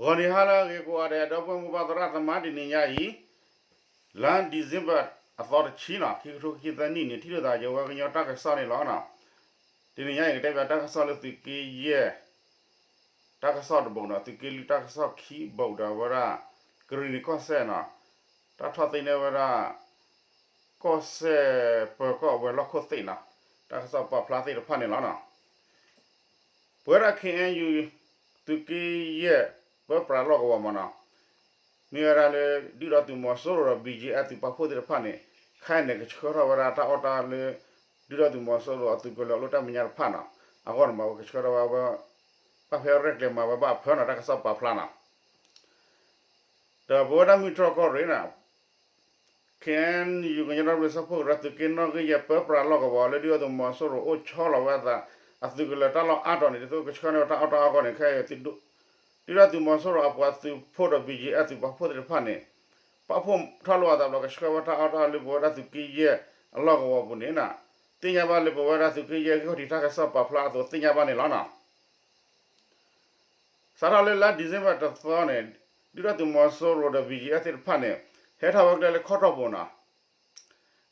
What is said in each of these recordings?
ဂီၤနံၤဟါလၢအဂ့ၤကိးဂၤဒဲး ဒီပုၢ်ဝဲၢ်မိၢ်ပၢ်သရၣ်သမါ တနံၤညါအံၤ လါ December အသီတဆံနီၤ ခံကထိခံဆံသၢနံၣ်န့ၣ် ထံၣ်လိာ်သးယဝဲကညီတၢ်ကစီၣ်န့ၣ်လီၤ. တနံၤညါအံၤ ကတဲဘၣ်တၢ်ကစီၣ်လၢသုးက့ယဲၢ် တၢ်ကစီၣ်တဘိနီၤ သုးက့လွံၢ်တၢ်ကစီၣ်ခံဘိဒီးဝဲဒၣ် ကရံၣ်နံၤကီၢ်စဲၣ်နီၤ တၢ်ထီၣ်သ့န့ၢ်ဝဲဒၣ် ကီၢ်စဲၣ်ပၢၤကီၢ်ဝဲၤလီၢ်ခိၣ်သ့ၣ်နီၤ တၢ်ကစီၣ်ပာ်ဖျါသ့ၣ်တဖၣ်န့ၣ်လီၤ. ပဝဲဒၣ် ခ့ၣ်အဲၣ်ယူၣ် သုးက့ယဲၢ် ပၢပြးလီၢ်ကဝီၤမ့ၢ်နီၤ မ့ၢ်ဝဲဒၣ်လၢ ဒုၣ်ဒါသုးမီၤစိရိၤဒီး ဘီၣ်ကၠံအၣ်သုးပာ်ဖှိၣ်သ့ၣ်တဖၣ်န့ၣ် ခဲအံၤန့ၣ် ကဆှၢထီၣ်ဝဲဒၣ်တၢ်အီၣ်တၢ်အီလၢ ဒုၣ်ဒါသုးမီၤစိရိၤအသုးကလၢၤအလိၣ်တၢ်မဲာ်ညါတဖၣ်နီၤ အဂီၢ်န့ၣ်မး ကဆှၢထီၣ်ဝဲ ဘၣ်ဖဲရဲၣ်ကျဲၤမၤဝဲဘၣ်အဖၢနီၤ တၢ်ကစီၣ်ပာ်ဖျါနီၤ ဒီးပဝဲဒၣ်မုၢ်တြီၢ်ကီၢ်ရ့ၣ်န့ၣ် ခ့ၣ်အဲၣ်ယူၣ် ကညီဒီကလုာ်စၢဖှိၣ်ကရၢ သုးက့နီၣ်ဂံၢ်ယဲၢ် ပၢပြးလီၢ်ကဝီၤ လၢဒုၣ်ဒါသုးမီၤစိရိၤအိၣ်ဆီလီၤဝဲအသး အသုးကလၢၤတၢ်လီၢ်အါတီၤန့ၣ် ဒ်သိးကဆှၢန့ၢ်ဝဲတၢ်အီၣ်တၢ်အီအဂီၢ်န့ၣ် ခဲအံၤ ဒုၣ်ဒါသုးမီၤစိရိၤအပှၤသုးဖိဒီး ဘီၣ်ကၠံအၣ်သုးပာ်ဖှိၣ်သ့ၣ်တဖၣ်န့ၣ် ပာ်ဖှိၣ်ထီၣ်လိာ်အသးဘျီ ကဆှၢဝဲတၢ်အီၣ်တၢ်အီလၢပဝဲဒၣ်သုးက့ယဲၢ်အလီၢ်ကဝီၤပူၤန့ၣ် သ့ၣ်ညါဘၣ်လၢပဝဲဒၣ်သုးက့ယဲၢ်ဂံၢ်ခီၣ်ထံးတၢ်ကစီၣ်ပာ်ဖျါအသိးသ့ၣ်ညါဘၣ်န့ၣ်လီၤနီၤ. စးထီၣ်လၢလါ December တသီန့ၣ် ဒုၣ်ဒါသုးမီၤစိရိၤဒီး ဘီၣ်ကၠံအၣ်သ့ၣ်တဖၣ်န့ၣ် ဟဲထီၣ်ဝဲကျဲလၢခီၣ်ထီၣ်ဘိနီၤ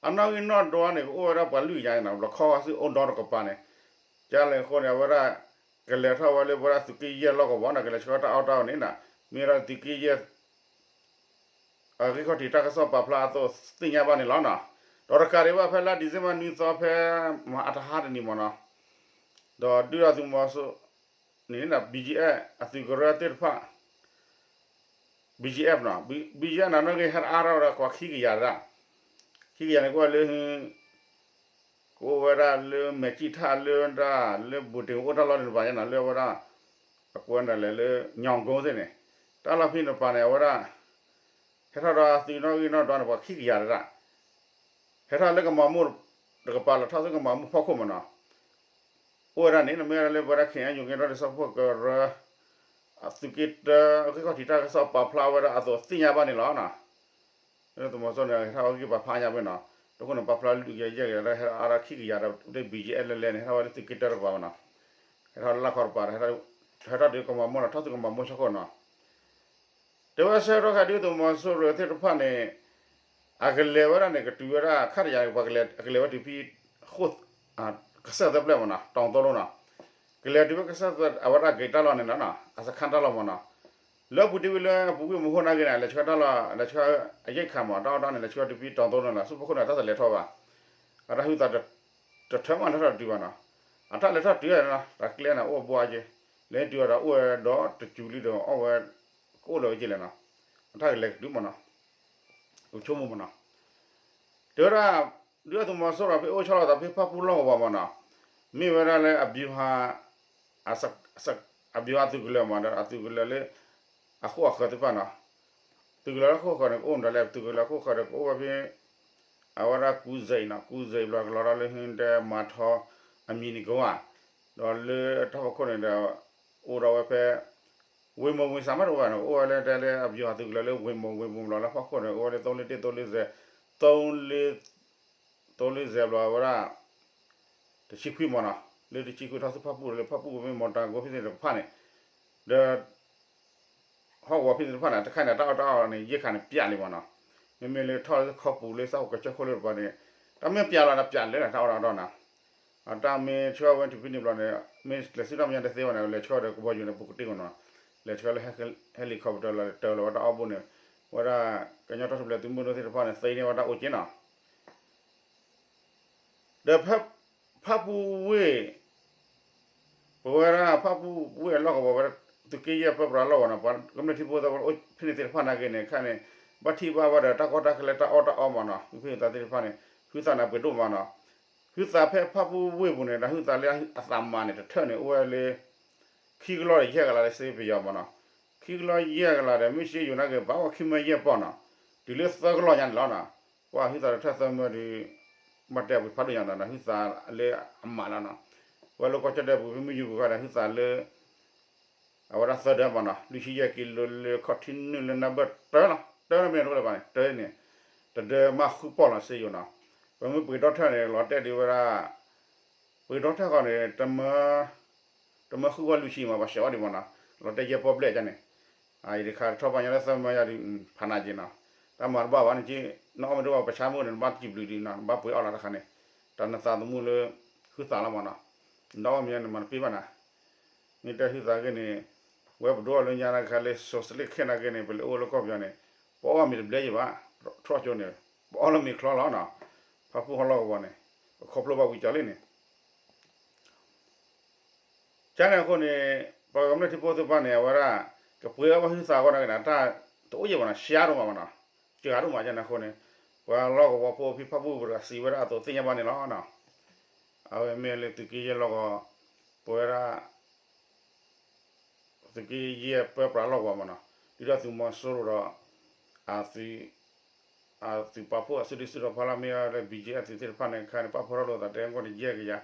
အနီၣ်ဂံၢ်နီၣ်ဒွးန့ၣ် ကအိၣ်ဝဲဒၣ်ပှၤလွံၢ်ကယၤနီၤ ဘျီခီဂာ်ဆူအိၣ်ဒီတကပၤန့ၣ် ကလဲၣ်အဃိန့ၣ် အဝဲဒၣ် ကလဲၤထီၣ်ဝဲလၢပဝဲဒၣ်သုးက့ယဲၢ်လီၢ်ကဝီၤနီၤ ကလဲၤဆှၢတၢ်အီၣ်တၢ်အီန့ၣ်နီၤ မ့ၢ်ဝဲဒၣ်သုးက့ယဲၢ် အဂံၢ်ခီၣ်ထံးတၢ်ကစီၣ်ပာ်ဖျါအသိးသ့ၣ်ညါဘၣ်န့ၣ်လီၤနီၤ. ဒီးတကးဒံးဘၣ်ဖဲလါ December နွံသီဖဲ မဟါတဟါတနံၤမ့ၢ်နီၤ ဒီးဒုၣ်ဒါသုးမီၤစိရိၤန့ၣ် ဘီၣ်ကၠံအၣ်အသုးကရၢသ့ၣ်တဖၣ် ဘီၣ်ကၠံအၣ်နီၤ ဘီၣ်ကၠံအၣ်န့ၣ် နီၣ်ဂံၢ်ဟဲအါထီၣ်ဝဲဒၣ်ပှၤခံကယၤတဒၣ် ခံကယၤန့ၣ် ကအိၣ်ဝဲလၢ ကအိၣ်ဝဲဒၣ်လၢမဲာ်ကံၣ်ထၣ်လၢဒၣ်လၢဘူးတ့ၢ်အိၣ်တၢ်လီၢ်န့ၣ်တပၤညါနီၤ လၢအဝဲဒၣ် အကွဲးဒၣ်လဲာ်လၢ ညောင်ကုန်းသ့ၣ်န့ၣ် တၢ်လီၢ်ဖဲန့ၣ်တပၤန့ၣ် အဝဲဒၣ် ဟဲထီၣ်ဒီးသုးနီၣ်ဂံၢ်နီၣ်ဒွးန့ၣ် ပှၤခံကယၤတဒၣ် ဟဲထီၣ်လၢကမၤမိၢ်တကပၤ လီၤထီၣ်ဆူကမၤမိၢ်ဖီခိၣ်မ့ၢ်နီၤ အိၣ်ဝဲဒၣ်န့ၣ် မ့ၢ်ဝဲဒၣ်လၢပဝဲဒၣ် ခ့ၣ်အဲၣ်ယူၣ် ကညီဒီကလုာ်စၢဖှိၣ်ကရၢ အသုးက့တၢ အဂံၢ်ခီၣ်ထံးတၢ်ကစီၣ်ပာ်ဖျါဝဲဒၣ်အသိးသ့ၣ်ညါဘၣ်န့ၣ်လီၤ. သုးမီၤစိရိၤန့ၣ် ဟဲထီၣ်ဝဲဂံၢ်ပာ်ဖျါညါဖဲနီၤ တဃိန့ၣ် ပာ်ဖျါလွံၢ်ကယၤယဲၢ်ကယၤဒီး ဟဲထီၣ်အါထီၣ်ခံကယၤဒီး ဒ်ဘီၣ်ကၠံအၣ်လဲၣ်လဲၣ်န့ၣ် ဟဲထီၣ်ဝဲလၢသုးက့တၢတကပၤမ့ၢ်နီၤ ဟဲထီၣ်လၢလၢ်ခီတပၤဒီး ဟဲထီၣ်ဒုးကမၤမိၢ်လီၤ ထီၣ်ဆူကမၤမိၢ်ဆၢခိၣ်နီၤ တဲဝဲဆၢကတီၢ်ခဲအံၤ ဒုၣ်ဒါသုးမီၤစိရိၤသ့ၣ်တဖၣ်န့ၣ် အကလဲၤဝဲဒၣ်န့ၣ် ကတုၤဝဲဒၣ်ခါတယၤ ပှၤကလဲၤ အကလဲၤဝဲတုၤဖဲ ဃိၣ် ကစၢၢ်သၢပျဲၢ်မ့ၢ်နီၤ တီၤသိလိနီၤ ကလဲၤတုၤဖဲကစၢၢ်သၢ အဝဲဒၣ်ဂ့ၤတၢ်လီၢ်န့ၣ်လီၤနီၤ အစခါတၢ်လီၢ်မ့ၢ်နီၤ လၢအပူၤတ့ၢ်ဝံၤလၢအပူၤကွံာ်မဟိၣ်နာ်က့န့ၣ် လဲၤဆှၢတၢ်လီၢ် လဲၤဆှၢအရိက္ခာမ့ၢ် တၢ်အီၣ်တၢ်အီန့ၣ် လဲၤဆှၢတုၤဖဲတီၤသိလိန့ၣ်လီၤ ဆူဖီခိၣ်န့ၣ် တၢ်တလဲၤထီၣ်ဘၣ် အတၢ်ဟုသး တထၢမးလဲၤထီၣ်တတုၤဘၣ်နီၤ အတၢ်လဲၤထီၣ်တုၤနီၤ တၢ်ကျဲန့ၣ် အိၣ်ဘှါက့ၤ လဲၤတုၤအီၤဒီးအိၣ်ဝဲဒီးတစူၤလံဒီး အီၣ်ဝဲ ကအိၣ်လၢၤဝဲက့ၤလဲၣ်နီၤ အတၢ်ကလဲၤကတုၤမ့ၢ်နီၤ ကဆိကမိၣ်မ့ၢ်နီၤ တဲဝဲဒၣ် ဒုၣ်ဒါသုးမီၤစိရိၤဖဲအိၣ်ဆီလီၤသးဖဲဖၣ်ပူၣ်လီၢ်ကဝီၤမ့ၢ်နီၤ မ့ၢ်ဝဲဒၣ်လၢ အဗျူဟာ အသုးကလၢၤမ့ၢ်ဒီး အသုးကလၢၤလၢ အဃိအဃၢၤသ့ၣ်တဖၣ်နီၤ သုးကလၢၤလၢအဃိအဃၢၤန့ၣ် ကအိၣ်မ့ၢ်ဒီးလဲၣ် သုးကလၢၤလၢအဃိအဃၢၤဒီး ကအိၣ်ဝဲဖဲ အဝဲဒၣ်ကူစ့ၣ်နီၤ ကူစ့ၣ်ဘျီကလီၤဒီးလၢဟံးတဲမၤထီ အမံၤန့ၣ်ကဝၢ် ဒီးလၢတၢ်ဖီခိၣ်န့ၣ်ဒီး အိၣ်ဒီးဝဲဖဲ ဝ့ၢ်မိၢ်ဝ့ၢ်စးမးတအိၣ်ဘၣ်န့ၣ် အိၣ်ဝဲလၢတဲလၢအဗျူဟာသုးကလၢၤလၢဝ့ၢ်မိၢ်ဝ့ၢ်မိၢ်ဘျီလၢဖီခိၣ်န့ၣ် အိၣ်ဝဲလၢ သုံးလေးတစ် သုံးလေးဆယ် သုံးလေး သုံးလေးဆယ်ဘျီဝဲဒၣ် တဆံခွံမ့ၢ်နီၤ လၢတဆံခွံထီၣ်ဆူဖၣ်ပူၣ်လၢဖၣ်ပူၣ်မ့ၢ်မီၤတၢ်ကိးဖဲန့ၣ်တကဖၣ်န့ၣ် ဒီး ဟီၣ်ကဝီၤဖဲန့ၣ်တဖၣ်န့ၣ် တခါန့ၣ် တၢ်အီၣ်တၢ်အီန့ၣ် ရိက္ခာန့ၣ် ပျဲလံမ့ၢ်နီၤ မ့မ့ၢ်လၢထီၣ်လၢခီပူၤလၢစၢ်ဖီကစၢၢ်ခိၣ်လၢတပၤန့ၣ် တၢ်မ့ၢ်ပျဲလီၤန့ၣ် ပျဲလၢာ်န့ၣ် တၢ်အီၣ်တၢ်အီနီၤ အတၢ်မ့ၢ်ဆှၢဝဲတုၤဖဲန့ၣ်ဘျီန့ၣ် မ့ၢ်လဲၤဆူတၢ်မဲာ်ညါတသ့ဘၣ်န့ၣ် လဲၤဆှၢဒီးကဘီယူၤန့ၣ် ပူၤကတ့ၢ်မ့ၢ်နီၤ လဲၤဆှၢလၢ helicopter လီၤ တၢၤလီၤဝဲတၢ်အီၣ်ဘိန့ၣ် ဝဲဒၣ်ကညီတၢ်ထူၣ်ဖျဲးသုးမုၢ်ဒိၣ်သ့ၣ်တဖၣ်န့ၣ် သ့န့ၢ်ဝဲတၢ်အိၣ်က့ၤနီၤ ဒီးဖဲ ဖၣ်ပူၣ်ဝ့ၢ် ပဝဲဒၣ်ဖၣ်ပူၣ်ဝ့ၢ်အလီၢ်ကဝီၤဝဲဒၣ် သုးက့ယဲၢ်ပၢပြးလီၢ်ကဝီၤနီၤ ပှၤကမျၢၢ်ထံဖိကီၢ်ဖိအိၣ်ဖဲန့ၣ်သ့ၣ်တဖၣ်နာ်က့န့ၣ် ခဲန့ၣ် ဘၣ်ထံၣ်ဘၣ်ဝဲဒီးတၢ်ကီတၢ်ခဲလၢတၢ်အီၣ်တၢ်အီမ့ၢ်နီၤ ဟုသ့ၣ်သးသ့ၣ်တဖၣ်န့ၣ် ဟုသးန့ၣ်ပှဲၤဒိၣ်မးနီၤ ဟုသးဖဲဖၣ်ပူၣ်ဝ့ၢ်ပူၤန့ၣ် တၢ်ဟုသးလၢအသးမၤန့ၣ် တထၢၣ်န့ၣ် အိၣ်ဝဲလၢ ခံကလီၢ်ဒီးယဲၢ်ကလးလၢစ့ပယီၤမ့ၢ်နီၤ ခံကလီၢ်ယဲၢ်ကလးဒီး မ့ၢ်စ့ယိၤနာ်က့ ဘၣ်ဝဲခံမၢယဲၢ်ပီၢ်နီၤ တုၤလၢသၢကလီၢ်ညါန့ၣ်လီၤနီၤ ပှၤဟုသးတထၢၣ်သၢမၢဒီး ဘၣ်တဲပှၤဖးဒိၣ်ညါနီၤ ဟုသးလၢအမးလီၤနီၤ ဝဲလၢကီၢ်ကၠီၣ်တဲၣ်ပူၤ ဖဲမုၢ်ယူၤပူၤခါဒီး ဟုသးလၢ အဝဲဒၣ်သၢဒၢမ့ၢ်နီၤ လွံၢ်ဆံယဲၢ်ကံလိလၢခီၣ်ထံးနုာ်လၢနၢ်ဘၢၣ်တၢလီၤ တၢလီၤမ့ၢ်တအိၣ်လၢၤဘၣ်န့ၣ် တၢန့ၣ် တဒၢမးဃုပီၢ်လီၤစ့ယိၤနီၤ ပမ့ၢ်ပှ့ၤဒီထၢၣ်န့ၣ် လီၤတဲာ်ဒံးဝဲဒၣ် ပှ့ၤဒီထၢၣ်ဃီန့ၣ် တမၢ တမၢဃုဝဲလွံၢ်ဆံမး ပှၤဆှဲးအီၣ်ဒံးမ့ၢ်နီၤ လီၤတဲာ်ယဲၢ်ပီၢ်ဘျဲၣ်ကန့ၣ် ယတခါတထီၣ်ဘၣ်ညါလၢသၢမၢယၤဒုး ဖးနးက့ၤနီၤ, တၢ်မၤတဘၣ်ဘၣ်န့ၣ်က့, နအီၣ်မ့ၢ်တဘၣ်ပဆါမုၢ်န့ၣ် နဘၣ်စံးဘျုးဒုးနီၤ နဘၣ်ပှ့ၤအီၣ်လီၤတခါန့ၣ်, တၢ်နသးသမူလၢ ဟုသးလီၤမးနီၤ, နအီၣ်မ့ၢ်န့ၣ်မၤတပ့ၢ်ဘၣ်နၤ, မ့ၢ်တဲဟုသးက့ၤန့ၣ်, ဝဲပဒိၣ်အီၤလၢညါတခါလၢ စိၤစလ့ၣ်ခဲနၤက့ၤန့ၣ် ပလဲၤအိၣ်လၢကီၢ်ပယီၤန့ၣ်, ပအီၣ်မ့ၤတဘျဲယံၤဘၣ်, ထီၣ်ကၠိန့ၣ်, ပအီၣ်လၢမ့ၤချီလီၤနီၤ, ဖၣ်ပူၣ်ဟီၣ်လီၢ်ကဝီၤန့ၣ်, ပခီဖျိဘၣ်ဝံၤကၠီလံန့ၣ် ကန့ၣ်အဃိန့ၣ်, ပှၤကမျၢၢ်ထံဖိသ့ၣ်တဖၣ်န့ၣ် အဝဲဒၣ်, ကပှ့ၤအီၣ်ဘၣ်ဟုသးအဂီၢ်န့ၣ်က့ၤန့ၣ် တၢ်တအိၣ်ယဲၢ်ဘၣ်နီၤ ရှါဒိၣ်မးဘၣ်နီၤ, စှၤဒိၣ်မးကန့ၣ်အဃိန့ၣ်, ပှၤလီၢ်ကဝီၤဖိဖံဖၣ်ပူၣ်ပတဂၤစံးဝဲဒၣ်အသိးသ့ၣ်ညါဘၣ်န့ၣ်လီၤနီၤ, အဝဲမ့ၢ်လၢသုးက့ယဲၢ်လီၢ်ကဝီၤ, ပဝဲဒၣ် သုးက့ယဲၢ်ပၢပြးလီၢ်ကဝီၤမးနီၤ, ဒုၣ်ဒါသုးမီၤစိရိၤဒီး အသုး, အသုးပာ်ဖှိၣ်အစုဒုၣ်စုတီၤဖီလာ်မ့ၢ်ဝဲလၢ ဘံၣ်ကၠ့အသုးသ့ၣ်တဖၣ်န့ၣ် ခါန့ၣ် ပာ်ဖှိၣ်ထီၣ်လိာ်သးတဲအဂီၢ်န့ၣ် ယဲၢ်ကယၤ,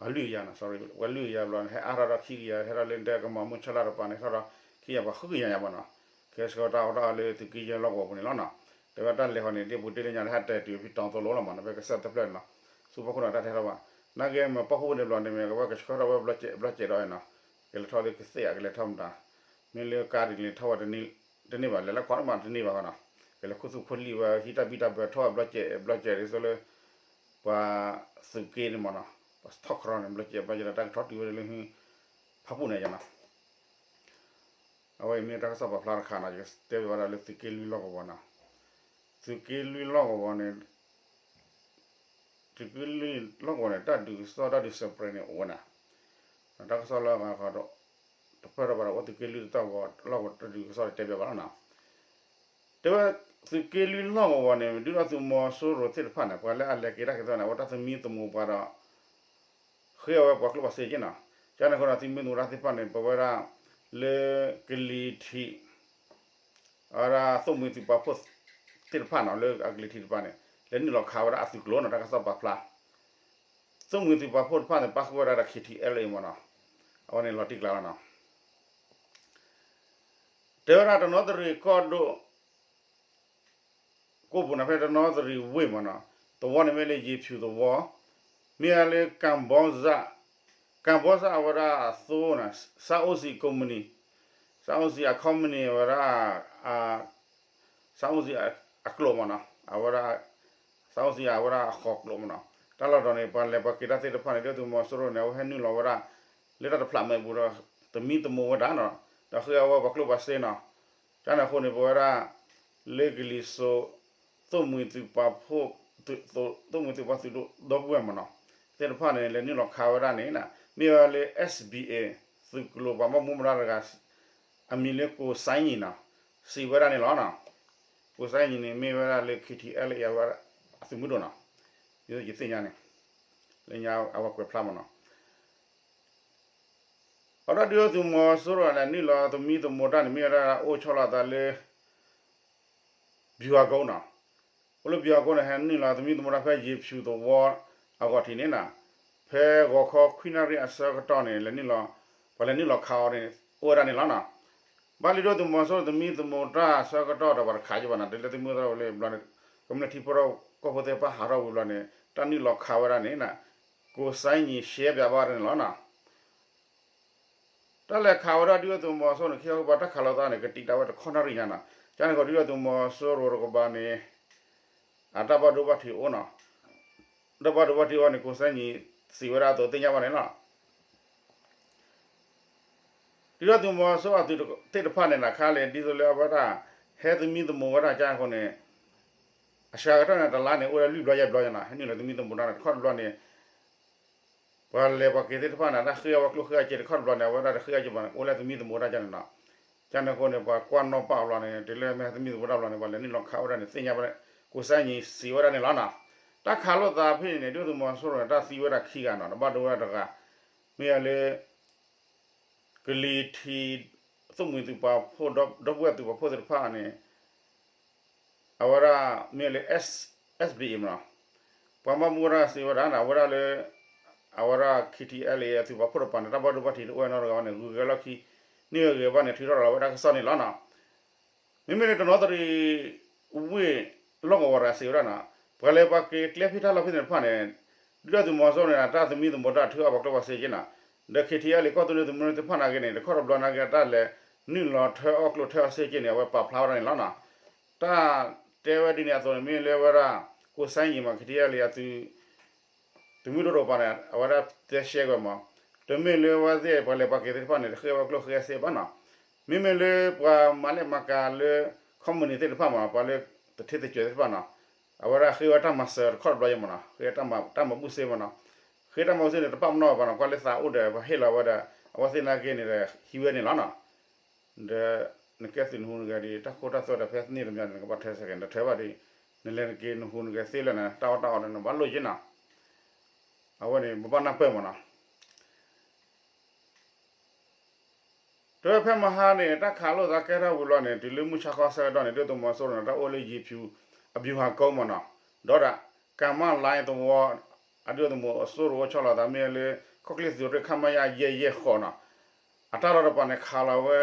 အလွံၢ်ကယၤနီၤ sorry ဝဲလွံၢ်ကယၤဘျီန့ၣ် ဟဲအါထီၣ်ဒီးခံကယၤ ဟဲထီၣ်လၢဒဲကမၤမုၢ်ဆၢလၢ်တပၤန့ၣ် ထီၣ်ဒီးခံကယၤပှၤဃုကယၤညါမးနီၤ, ကဲဆှၢတၢ်အီၣ်တၢ်အီလၢသုးက့ယဲၢ်လီၢ်ကဝီၤပူၤန့ၣ်လီၤနီၤ, တဲဝဲတၢ်လဲၤဃီန့ၣ် ဒ်ပူၤတ့ၢ်လၢညါလၢဟဲတဲတုၤဖံတီၤသိလိလီၤမးနီၤ ဖဲကစၢၢ်တဖျၢၣ်န့ၣ်လီၤ, ဆူဖီခိၣ်န့ၣ်တၢ်ထဲထီၣ်ဘၣ်, နာ်က့မ့ၢ်ပာ်ဖှိၣ်န့ၣ်ဘျီန့ၣ် မ့ၢ်ကဝဲကဆှၢထီၣ်ဝဲဘျီစဲးဒီးနီၤ, ကလဲၤထီၣ်လၢကသ့ၣ်အကလဲၤထီၣ်မတၤ, မ့ၢ်လၢကါဒ်န့ၣ်ထီၣ်ဝဲတန့ၢ်ဘၣ် လဲၤလၢခွးမးတန့ၢ်ဘၣ်ဃီနီၤ, ကလဲၤခူသူၣ်ခူလံၣ်ဝဲဟံးတၢ်ဘံၣ်တၢ်ဘၢထီၣ်ဝဲဘျီစဲးဘျီစဲးဒ်သိးလၢ ပှၤသုးက့န့ၣ်မးနီၤ, ပှၤထီၣ်ခရီန့ၣ် ဘျီစဲးဘျီစဲးဒီးတၢ်ကထီၣ်တုၤဝဲဒၣ်လၢ ဖၣ်ပူၣ်န့ၣ်ယါနီၤ, အဝဲအံၤမ့ၢ်တၢ်ကစီၣ်ပာ်ဖျါတခါနီၤ ယတဲဘၣ်ဝဲဒၣ်လၢသုးက့လွံၢ်လီၢ်ကဝီၤနီၤ, သုးက့လွံၢ်လီၢ်ကဝီၤန့ၣ် သုးက့လွံၢ်လီၢ်ကဝီၤန့ၣ် တၢ်ဒုးကစီၣ်တၢ်ဒုးစဲးပြဲးန့ၣ်အိၣ်ဝဲနီၤ, တၢ်ကစီၣ်လၢအဂၤဃီဒီး တပၢၢ်ထီၣ်ဘၣ်ဒီး အိၣ်သုးက့လွံၢ်တတီၢ်ကဝီၤလီၢ်ကဝီၤတၢ်ဒုးကစီၣ်တဲဘၣ်ဘၣ်လီၤနီၤ, တဲဝဲ သုးက့လွံၢ်လီၢ်ကဝီၤန့ၣ် ဒုၣ်ဒါသုးမီၤစိရိၤသ့ၣ်တဖၣ်န့ၣ် ပှၤလၢအလဲၤက့ၤတၢ်က့ၤသီန့ၣ် အဝဲတၢ်သမံသမိးပှၤဒီး ဃ့အဝဲပှၤကျိၣ်ပှၤစ့က့နီၤ, ကန့ၣ်အဃိဒီးသုးမုၢ်သံၣ်ဘိသ့ၣ်တဖၣ်န့ၣ် ပဝဲဒၣ် လၢကလံၤထံး အဝဲဒၣ်သိၣ်မှံၤသုးပာ်ဖှိၣ်သ့ၣ်တဖၣ်နီၤ လၢအကလံၤထံးတဖၣ်န့ၣ် လဲၤနုာ်လီၤခးဝဲဒၣ်အသုးကျိၤနီၤ တၢ်ကစီၣ်ပာ်ဖျါ သိၣ်မှံၤသုးပာ်ဖှိၣ်တဖၣ်န့ၣ် ပာ်ဃုာ်ဝဲဒၣ်ဒီး ခ့ထံအဲလ်အ့မးနီၤ, အဝဲန့ၣ်လီၤတံၢ်ကျါလီၤနီၤ, တဲဝဲဒၣ်တနီသရံၣ်ကီၢ်ဒိၣ် ကိၣ်ပူၤန့ၣ်ဖဲတနီသရံၣ်ဝ့ၢ်မးနီၤ, သဝီန့ၣ်မ့ၢ်လၢယ့ၤဖၠူးသဝီ, မ့ၢ်ဝဲလၢ ကၣ်ဘီစၣ်, ကၣ်ဘီစၣ်အဝဲဒၣ်အသိနီၤ, စၣ်အိၣ်စံးကိးမုၢ်နံၤ, စၣ်အိၣ်စံးအ company အဝဲဒၣ် စၣ်အိၣ်စံးအကျိာ်မးနီၤ, အဝဲဒၣ် စၣ်အိၣ်စံးအဝဲဒၣ်အဃီၤကျိာ်မးနီၤ, တၢ်လီၢ်ဒီးန့ၣ် ပှၤလဲၤပှၤက့ၤတၢ်သ့ၣ်တဖၣ်န့ၣ် ဒုၣ်ဒါသုးမီၤစိရိၤန့ၣ် အဝဲဟဲနုာ်လီၤဝဲဒၣ် လၢတၢ်တဖျးမဲာ်ပူၤဒီး သမံသမိးဝဲဒၣ်နီၤ, ဒီးဃ့အဝဲပှၤကျိၣ်ပှၤစ့နီၤ, ကန့ၣ်အဃိန့ၣ် ပဝဲဒၣ် လၢကလံၤစိး သိၣ်မှံၤသုးပာ်ဖှိၣ် သိၣ်မှံၤသုးပာ်ဖှိၣ်သုးဒီပုၢ်ဝဲၢ်မးနီၤ, သ့ၣ်တဖၣ်န့ၣ် လဲၤနုာ်လီၤခးဝဲဒၣ်န့ၣ် မ့ၢ်ဝဲလၢ SBA သုးကျိၤပှၤဘၣ်မူဘၣ်ဒါတဂၤ အမံၤလၢကိးစါနံၤနီၤ, စံးဝဲဒၣ်န့ၣ်လီၤ. ကိးစါနံၤန့ၣ် မ့ၢ်ဝဲဒၣ်လၢ KTLA အဝဲအသုးမုၢ်ဒိၣ်နီၤ, ယသ့ၣ်ညါန့ၣ် လၢညါအဝဲကွဲးဖျါမးနီၤ, အဝဲဒၣ်ဒုၣ်ဒါသုးမီၤစိရိၤန့ၣ် နုာ်လီၤသမံသမိးတၢ်န့ၣ် မ့ၢ်ဝဲဒၣ်အိၣ်ဆီလီၤအသးလၢ ဗျူဟာကုန်းနီၤ, အိၣ်လၢဗျူဟာကုန်းန့ၣ် ဟဲနုာ်လီၤသမံသမိးတၢ်ဖဲယ့ၤဖၠူးသဝီအဂီၢ်ထံးန့ၣ်နီၤ, ဖဲဂီၤခီခွံနၣ်ရံၣ်အဆၢကတီၢ်န့ၣ် လဲၤနုာ်လီၤ, ပှၤလဲၤနုာ်လီၤခးအီၤန့ၣ် အိၣ်ဝဲဒၣ်န့ၣ်လီၤနီၤ. ဘၣ်လၢဒုၣ်ဒါသုးမီၤစိရိၤသမံသမိးတၢ်အဆၢကတီၢ်ဒီးပှၤတခးယံၤဘၣ်နီၤ, တုၤလၢသမံသမိးတၢ်ဝံၤလၢဘျီန့ၣ် ကမျၢၢ်ထံဖိကီၢ်ဖိသ့ၣ်တဖၣ်ဟးထီၣ်ဝံၤဘျီန့ၣ် တၢ်နုာ်လီၤခးဝဲဒၣ်န့ၣ် ကိးစါနံၤ ရှဲပၠးဘၣ်ဝဲဒၣ်န့ၣ်လီၤနီၤ. တၢ်လဲၤခးဝဲဒၣ်ဒုၣ်ဒါသုးမီၤစိရိၤန့ၣ် ခံခီပှၤတၢ်ခးလိာ်သးန့ၣ် ကတံာ်တာ်ဝဲတခီနၣ်ရံၣ်ညါနီၤ, ကန့ၣ်ဃီဒုၣ်ဒါသုးမီၤစိရိၤတကပၤန့ၣ် အတၢ်ဘၣ်ဒိဘၣ်ထံးအိၣ်နီၤ, တၢ်ဘၣ်ဒိဘၣ်ထံးအိၣ်န့ၣ် ကိးစါနံၤ စံးဝဲဒၣ်အသိးသ့ၣ်ညါဘၣ်န့ၣ်လီၤ. ဒုၣ်ဒါသုးမီၤစိရိၤအသုးသ့ၣ်တဖၣ်န့ၣ် နခါလဲၣ် ဒ်သိးလၢအဝဲဒၣ် ဟဲသမံသမိးဝဲဒၣ်ကန့ၣ်အဃိန့ၣ် အစှၤကတၢၢ်န့ၣ် တလါန့ၣ် အိၣ်ဝဲဒၣ်လွံၢ်ဘျီယဲၢ်ဘျီညါနီၤ, ဟဲနုာ်လီၤသမံသမိးတၢ်န့ၣ် တခီတဘျီန့ၣ် ပှၤလဲၤပှၤက့ၤသ့ၣ်တဖၣ်န့ၣ် တၢ်ဃ့အဝဲကျိၣ်ဃ့အစ့တခီတဘျီန့ၣ် အဝဲဒၣ်တဃ့အစ့ဘၣ်န့ၣ် အိၣ်လၢသမံသမိးတၢ်ကန့ၣ်နီၤ, ကန့ၣ်အဃိန့ၣ် ပှၤကွၢ်နီၣ်ပာ်အဘျီန့ၣ် တုၤလၢမ့ၢ်သမံသမိးတၢ်ဘျီန့ၣ် ပှၤလဲၤနုာ်လီၤခးဝဲဒၣ်န့ၣ် သ့ၣ်ညါဘၣ်န့ၣ် ကိးစါနံၤစံးဝဲဒၣ်န့ၣ်လီၤနီၤ. တၢ်ခးလိာ်သးဖဲန့ၣ်န့ၣ် ဒုၣ်ဒါသုးမီၤစိရိၤန့ၣ် တၢ်သံဝဲဒၣ်ခံဂၤနီၤ, တဘၣ်ဒိဝဲဒၣ်တဂၤ မ့ၢ်ဝဲလၢ ကလံၤထံး သိၣ်မှံၤသုးပာ်ဖှိၣ် ဒီပုၢ်ဝဲၢ်သုးပာ်ဖှိၣ်သ့ၣ်တဖၣ်န့ၣ် အဝဲဒၣ်မ့ၢ်လၢ SBA မနီၤ, ပှၤဘၣ်မူဘၣ်ဒါစံးဝဲဒၣ်န့ၣ် အဝဲဒၣ်လၢ အဝဲဒၣ် KTLA အသုးပာ်ဖှိၣ်တကပၤန့ၣ် တၢ်ဘၣ်ဒိဘၣ်ထံးတအိၣ်နီတဂၤဘၣ်န့ၣ် ဂုၤက့ၤလီၢ်ခံ န့ၢ်ဂ့ၤဘၣ်န့ၣ် ထုးထီၣ်လီၤဝဲဒၣ်ကစီၣ်န့ၣ်လီၤနီၤ. မ့မ့ၢ်လၢတနီသရံၣ်ဝ့ၢ် လီၢ်ကဝီၤတဂၤစံးဝဲဒၣ်နီၤ, ပှၤလဲၤပှၤက့ၤကျဲဖံးတၢ်လီၢ်ဖဲန့ၣ်တဖၣ်န့ၣ် ဒုၣ်ဒါသုးမီၤစိရိၤန့ၣ် တၢ်သမံသမိးတၢ်ထုးအီၣ်ပှၤကျိၣ်ပှၤစ့က့နီၤ, ဒီး KTLA ကီၢ်သူလ့ၤသုးမုၢ်သ့ၣ်တဖၣ်နာ်က့န့ၣ် တခီတဘျီနာ်က့ တၢ်လဲၤ နုာ်လီၤထၢအီၣ်ကျိၣ်ထၢအီၣ်စ့ၢ်ကီးန့ၣ် အဝဲပာ်ဖျါဝဲဒၣ်န့ၣ်လီၤနီၤ. တၢ်တဲဝဲဒ်န့ၣ်အသိးန့ၣ် မ့ၢ်လၢဝဲဒၣ် ကိးစဲယံၤမး ခံထံယဲၢ်လံ အသုး သုးမုၢ်ဒိၣ်တအိၣ်ပၤန့ၣ် အဝဲဒၣ်တဲရှဲကွံာ်မး, တမ့ၢ်လၢဝဲသ့ၣ်ပှၤလဲၤပှၤက့ၤသ့ၣ်တဖၣ်န့ၣ် တဃ့ဝဲကျိၣ်ဃ့စ့ဘၣ်နီၤ. မ့မ့ၢ်လၢပှၤမၤလဲၣ်မၤကၤလၢ ခီမုၢ်နံၤသ့ၣ်တဖၣ်မး ပှၤလၢသထ့သကၢၤသ့ၣ်တဖၣ်နီၤ, အဝဲဒၣ်ဃ့ဝဲတၢ်မၤစၢၤတခီတဘျီယဲမးနီၤ, ဃ့တၢ်မၤဘူၣ်စ့မးနီၤ, ဃ့တၢ်မၤဘူၣ်စ့န့ၣ် တပာ်ပနီၣ်ဘၣ်နီၤ, ကွၢ်လၢသးအိၣ်ဒီးပှၤဟ့ၣ်လီၤဝဲဒီး အဝဲသ့ၣ်နာ်က့န့ၣ်ဒီး ဟံးဝဲန့ၣ်လီၤနီၤ. ဒီးနကဲသုးနဟူနဂဲၤဒ် တၢ်ခိတၢ်သွဲဒီးဖဲန့ၣ်တမံၤန့ၣ် နကဘၣ်ထၢစ့ၢ်ကီး နတထၢဘၣ်ဒီး နလဲၤနက့ၤနဟူနဂဲၤသ့လၢန့ၣ် တၢ်အီၣ်တၢ်အီဒီးနဘၣ်လိၣ်က့နီၤ. အဝဲန့ၣ် ပဘၣ်နၢ်ပၢၢ်မးနီၤ. တဲဖဲမဟါန့ၣ် တၢ်ခးလိာ်သးကဲထီၣ်ဝံၤလီၤန့ၣ် တုၤလၢမုၢ်ဆါခီဆၢကတီၢ်န့ၣ် ဒုၣ်ဒါသုးမီၤစိရိၤန့ၣ် တၢ်အိၣ်လၢယ့ၤဖၠူၤ အဗျူဟာကုန်း မးနီၤ, ဒီးဒၣ် ကမလီၤသဝီ အဒုၣ်ဒါသုးမီၤစိရိၤအိၣ်ဆီလီၤသးမ့ၢ်လၢ ခီၣ်ချ့သုးရ့ၣ် ခမရ ယဲၢ်ယဲၢ်ဃိးနီၤ, အတၢ်လီၢ်တပၤန့ၣ် ခးလီၤဝဲ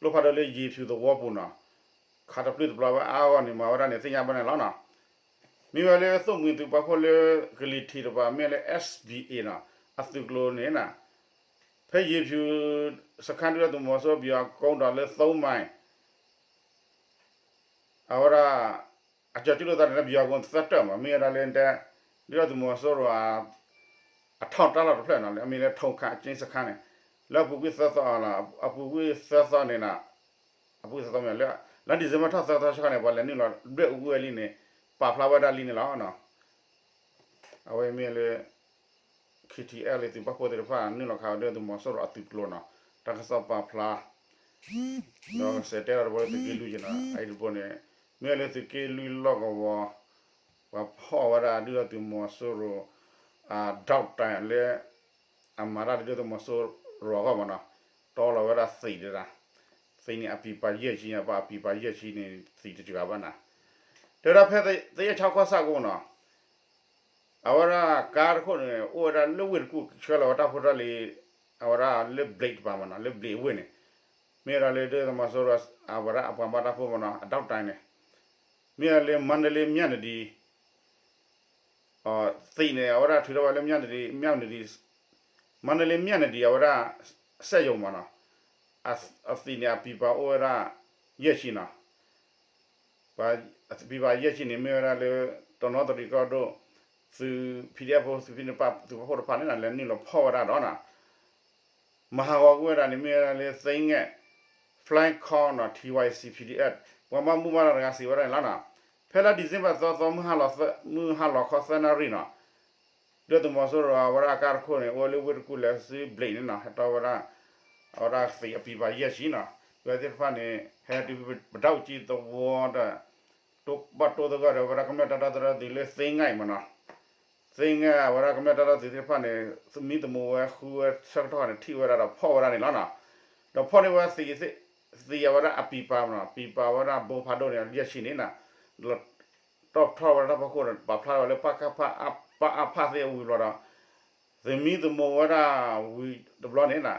ကျိဖးဒိၣ်လၢယ့ၤဖၠူၤသဝီပူၤနီၤ, ခးတပျုၢ်တပျီၤဝဲအါဂီၢ်န့ၣ် မၤဝဲဒၣ်န့ၣ် သ့ၣ်ညါဘၣ်န့ၣ်လီၤနီၤ. မ့ၢ်ဝဲလၢသိၣ်မှံၤသုးပာ်ဖှိၣ်လၢကလံၤထံးတပၤ မ့ၢ်လၢ SBA နီၤ အသုးကျိၤန့ၣ်နီၤ, ဖဲယ့ၤဖၠူၤစခါ ဒုၣ်ဒါသုးမီၤစိရိၤ ဗျူဟာကုန်း ဒီးလၢသိမၢ် အဝဲဒၣ် အကၠီၤကၠူလိာ်သးန့ၣ် ဗျူဟာကုန်း သၢတၢၢ်မး မ့ၢ်ဝဲဒၣ်လၢတဲ ဒုၣ်ဒါသုးမီၤစိရိၤ အထီၣ်တၢ်လီၢ်တဖျၢၣ်နီၤ လၢအမ့ၢ်လၢ ထိန်ခမ်းအကျဉ်းစခန်း န့ၣ် လၢအပူၤကွံာ်သၢသီအလီၤ အပူၤကွံာ်သၢသီန့ၣ်နီၤ, အပူၤကွံာ်သၢသီမ့ၢ်လၢ လါ December ထီၣ်သၢသီဆၢန့ၣ် ပှၤလဲၤနုာ်လီၤဘျဲၣ်အူကွံာ်ဝဲလံန့ၣ် ပာ်ဖျါဝဲဒၣ်လံန့ၣ်လီၤ. အဝဲမ့ၢ်လၢ KTLA သုးပာ်ဖှိၣ်သ့ၣ်တဖၣ် နုာ်လီၤခးဝဲဒၣ်သုးမီၤစိရိၤအသုးကျိၤနီၤ, တၢ်ကစီၣ်ပာ်ဖျါ ဒီးကစဲးတဲလီၤတဘိလၢသုးက့လွံၢ်က့နီၤ, အအံၤတဘိန့ၣ် မ့ၢ်လၢသုးက့လွံၢ်လီၢ်ကဝီၤ ပှၤဖီၣ်ဝဲဒၣ်ဒုၣ်ဒါသုးမီၤစိရိၤ အ ဒိးတၢ် လၢ အမၤတၢ်ဒုၣ်ဒါသုးမီၤစိရိၤအဂီၢ်မးနီၤ, တီလီၤဝဲဒၣ်သံးဒၣ်, သံးန့ၣ်အပံၤပၤယဲၢ်ဆံညါ ပှၤအပံၤပၤယဲၢ်ဆံန့ၣ် သံးတစှၤဘၣ်နီၤ, တဲဝဲဒၣ်ဖဲသ့ၣ်အဲၣ်ဆၣ်ခီၣ်ဆၣ်ကိးနီၤ အဝဲဒၣ်ကါတခိၣ်န့ၣ် အိၣ်ဝဲဒၣ်လၢဝ့ၢ်တကူၣ်ဆှၢလီၤဝဲတၢ်ဖိတၢ်လံၤ, အဝဲဒၣ်လၢ blade တပၤမးနီၤ လၢ blade အဝ့ၢ်န့ၣ်, မ့ၢ်ဝဲဒၣ်လၢဒုၣ်ဒါသုးမီၤစိရိၤ အဝဲဒၣ်အပှၤမၤတၢ်ဖိမးနီၤ အ ဒိးတၢ် န့ၣ်, မ့ၢ်ဝဲဒၣ်လၢ မါဒလ့ မြနဒီ သံးန့ၣ် အဝဲဒၣ်ထုးထီၣ်ဝဲလၢ မြနဒီ မြနဒီ မါဒလ့ မြနဒီ အဝဲဒၣ် စက်ရုံ မးနီၤ, အသံးန့ၣ် အပံၤပၤအိၣ်ဝဲဒၣ် ယဲၢ်ဆံနီၤ, ပံၤပၤယဲၢ်ဆံန့ၣ် မ့ၢ်ဝဲဒၣ်လၢ တနီသရံၣ်ကီၢ်ဒိၣ် သုး PDF ဖိ သုးဖံန့ၣ် သုးဖိတဖၣ်န့ၣ် လဲၤနုာ်လီၤဖီၣ်ဝဲဒၣ်ဒီးနီၤ မၤဟးဂီၤကွံာ်ဝဲဒၣ်န့ၣ် မ့ၢ်ဝဲဒၣ်လၢ သ့ငဲၣ် Flying Corps နီၤ T Y C P D F ပှၤဘၣ်မူဘၣ်ဒါတဂၤစံးဝဲဒၣ်န့ၣ်လီၤနီၤ, ဖဲလါ December သီသီ မုၢ်ဟါလီၤခီသၢနၣ်ရံၣ်နီၤ, ဒုၣ်ဒါသုးမီၤစိရိၤအဝဲဒၣ်အကါတခိၣ်န့ၣ် အိၣ်ဝဲလၢဝ့ၢ်တကူၣ်လၢစု blade န့ၣ်နီၤ ဟဲတီဝဲဒၣ် အဝဲဒၣ်သံးအပံၤပၤယဲၢ်ဆံနီၤ, ဝဲသ့ၣ်တဖၣ်န့ၣ် ဟဲတုၤပဒၣ်အူကၠံသဝီဒီး တိၢ်ဘၣ်တိၢ်သဂၢၢ်ဒီး အဝဲဒၣ်ကမျၢၢ်တၢ်ဒီသဒၢသုးလၢ သ့ငဲၣ် မးနီၤ သ့ငဲၣ်အဝဲဒၣ်ကမျၢၢ်တၢ်ဒီသဒၢသုးသ့ၣ်တဖၣ်န့ၣ် သမံသမိးဝဲဃုဝဲဆၢကတီၢ်န့ၣ် ထံၣ်ဝဲဒၣ်ဒီးဖီၣ်ဝဲဒၣ်န့ၣ်လီၤနီၤ, ဒီးဖီၣ်န့ၢ်ဝဲသံး သံးအဝဲဒၣ်အပံၤပၤမးနီၤ ပံၤပၤဝဲဒၣ်ဘိဖးဒိၣ်န့ၣ် ယဲၢ်ဆံန့ၣ်နီၤ, တီၣ်ထီၣ်ဝဲဒၣ်တၢ်ဖီခိၣ်ဒီး ပာ်ဖျါထီၣ်ဝဲလၢ ပကဖ ပအဖ သ့ၣ်အဝံၤဘျီဒီး သမံသမိးဝဲဒၣ်ဝံၤတဘျီန့ၣ်နီၤ,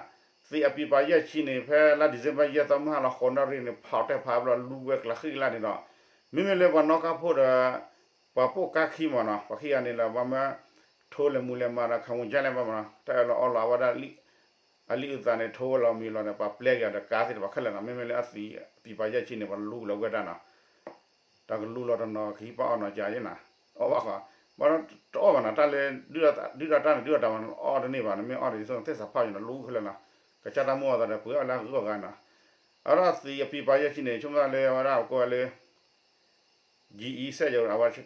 သံးအပံၤပၤယဲၢ်ဆံန့ၣ် ဖဲလါ December ယဲၢ်သီ မုၢ်ဟါလီၤဃိးနၣ်ရံၣ်န့ၣ် ဖီၣ်တဲာ်ဖးဘျီ လူဝဲကျါဃံၣ်ကျါန့ၣ်ဒီး မ့မ့ၢ်လၢပှၤနီၣ်ကါဖိဒီး ပှၤပိာ်ကါခံမးနီၤ ပှၤခံဂၤန့ၣ်လၢ ဘၣ်မၢ ထိလဲၤမူလဲၤမၤဒီး ခမူကလဲၣ်ဘၣ်မးနီၤ တၢ်အၢၣ်လီၤအီလီၤအဝဲဒၣ် အလံာ်အုၣ်သးန့ၣ် ထိဝဲလီၤမံၤလီၤဒီး ပှၤပျဲက့ၤဒီးကါသ့ၣ်တဖၣ်ခဲလၢာ်နီၤ, မ့မ့ၢ်လၢအသံးအပံၤပၤယဲၢ်ဆံန့ၣ် ပှၤလူလီၤဝဲဒၣ်နီၤ, တၢ်ကလူလီၤတနီၤ ကဟံးပာ်အီၣ်နီၤကါယဲနီၤ, အီၣ်ဘၣ်ဃီ, ဘၣ်တအီၣ်ဘၣ်နီၤ တၢ်လၢ ဒုၣ်ဒါတၢ်န့ၣ် ဒုၣ်ဒါတၢ်မး အီၣ်တန့ၢ်ဘၣ် နမ့ၢ်အီၣ်ဒီး ယဆိကမိၣ်သ့ၣ်စးဖးယနီၤ လူခဲလၢာ်နီၤ, ကစၢ်တၢ်မုၢ်အီၣ်သးဒီး ပှ့ၤအီၣ်လၢအဂီၢ်ဂၤနီၤ, အဝဲဒၣ်သံးအပံၤပၤယဲၢ်ဆံန့ၣ် ဆိကမိၣ်လၢအဝဲဒၣ်ကိးဝဲလၢ ယံအံၤစဲးယိၤ အဝဲ သံ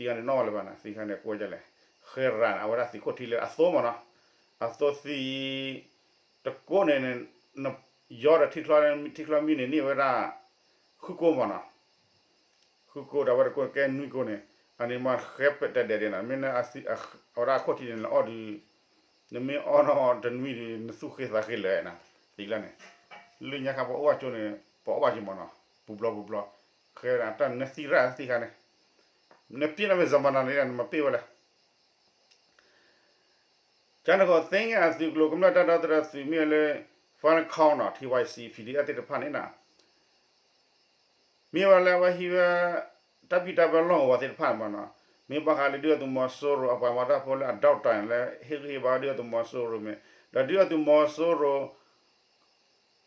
းခါန့ၣ်နီၣ်ဝဲလၢၤဘၣ်နီၤ, သံးခါန့ၣ်ကိးဝဲဒ်လဲၣ်, ဃဲရၣ်န့ၣ် အဝဲဒၣ်သံးခိၣ်ထံလၢအသိမးနီၤ, အသိသံး တကိးန့ၣ် နယီဒီးထံချီ ထံချီမံန့ၣ်န့ၢ်ဝဲဒၣ် ဃုကိးမးနီၤ, ဃုကိးဒီးအဝဲတကိးကဲနွံကိးန့ၣ်, အန့ၣ်မးဃဲပတဲဒဲးဒဲးနီၤ, မ့ၢ်အဝဲဒၣ်အခိၣ်ထံန့ၣ် နအီၣ်ဒီး နမ့ၢ်အီၣ်နီၣ်တနွံဒီး နသူၣ်ဃ့သးဃ့လၢာ်နီၤ, သံးလၢန့ၣ်, လၢညါခါပှၤအိၣ်ဘၣ်ကၠိန့ၣ် ပှၤအိၣ်ဘၣ်ကၠိမးနီၤ, ပူၤဘျီပူၤဘျီ, ဃဲတၢ်နသံးရၣ်သံးခါန့ၣ်, နပျဲၢ်နီၣ်မ့ၢ် ဇမနၤ န့ၣ် နမၤပ့ၢ်ဝဲလဲၣ် ကန့ၣ်ဃိ သ့ၣ်ညါအသုးကျိၤကမျၢၢ်တၢ်ဒီသဒၢသုးမ့ၢ်ဝဲလၢ Flying Corps နီၤ ထံဝါစံ PDF သ့ၣ်တဖၣ်န့ၣ်နီၤ, မ့ၢ်ဝဲလၢအဝဲဟံးဝဲ တၢ်ဘံၣ်တၢ်ဘၢလီၢ်ကဝီၤသ့ၣ်တဖၣ်မးနီၤ, မ့ၢ်ဘၣ်ဃးလၢဒုၣ်ဒါသုးမီၤစိရိၤအပှၤမၤတၢ်ဖိလၢအဒိးတၢ်န့ၣ်လၢ ဟ့ၣ်ဂံၢ်ဟ့ၣ်ဘါဒုၣ်ဒါသုးမီၤစိရိၤမ့ၢ် ဒီးဒုၣ်ဒါသုးမီၤစိရိၤ